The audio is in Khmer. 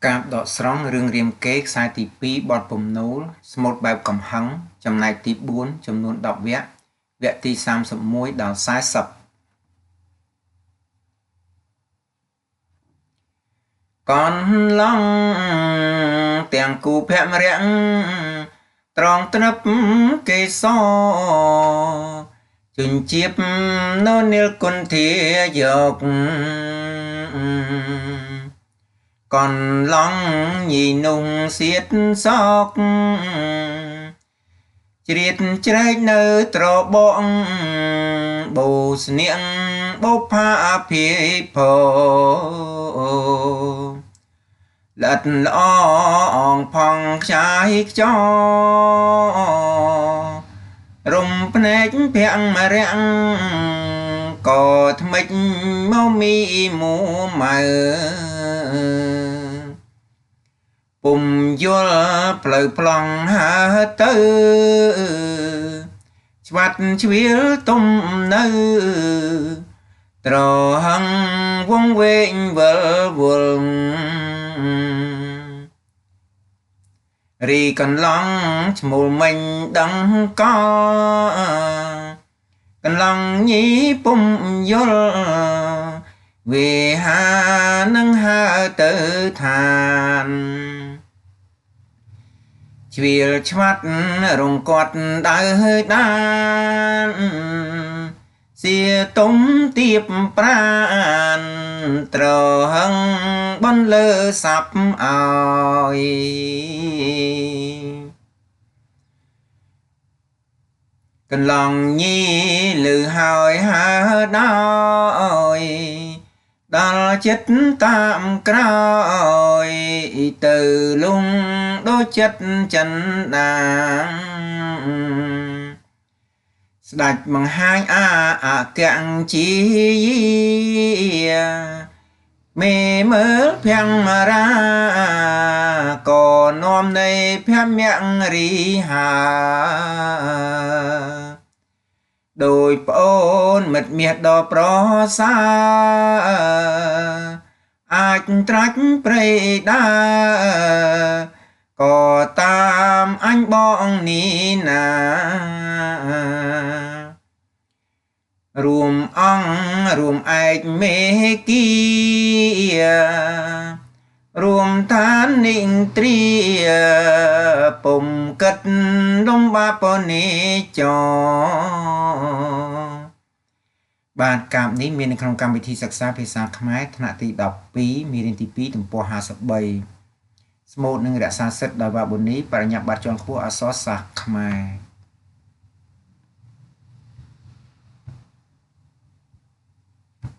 កាព្យដកស្រង់រឿងរាមកេរ្តិ៍ខ្សែទី2បទពំនូលស្មូតបែបកំហឹងចំណែកទី4ចំនួន10វគ្គវគ្គទី31ដល់40កនឡងទាំងគូភមរៈត្រង់ត្រឹបកេសជញ្ជៀបនៅនីលគុន្ធាយកកនឡងញីนุ่ងសៀតសកជ្រៀតជ្រែកនៅត្របកបូស្នៀងបុផាភិភោល្អិតល្អអងផង់ខ្ចាយខ្ចោរុំភ្នែកភាំងមរាំងក៏ថ្មិចមកមីមួម៉ៅពុំយល់ផ្លូវប្លង់ហើទៅឆ្វាត់ជ្រៀលទុំនៅត្រហឹងវងវែងវិលវល់រីកន្លងឈ្មោលមិញដឹងកកន្លងញីពុំយល់វេហានឹងហើទៅឋានជ្រៀលឆ្វាត់រងគាត់ដើរដានសៀទុំទៀបប្រានត្រហឹងបនលើសាប់អោយកន្លងញីលឺហើយហើដោយដល់ចិត្តតាមក្រោយទៅលងដូចចិត្តចិនដាងស្ដេចបង្ហាញអាអកੰជាមេមើលភាំងមរាក៏នាំនៃភមៈរីហាដោយប្អូនមិត្តមាសដ៏ប្រសើរអាចត្រាច់ព្រៃដើរក៏តាមអញបងនេះណារួមអង្គរួមឯកមេគីរួមឋាននិងទ្រាពុំគិតលំបាបនិចបាទកាព្យនេះមាននៅក្នុងកម្មវិធីសិក្សាភាសាខ្មែរថ្នាក់ទី12មេរៀនទី2ទំព័រ53ស្មូតនឹងរក្សាសិទ្ធិដោយវ៉ាប៊ូនីបរិញ្ញាបត្រជាន់ខ្ពស់អក្សរសាស្ត្រខ្មែរ។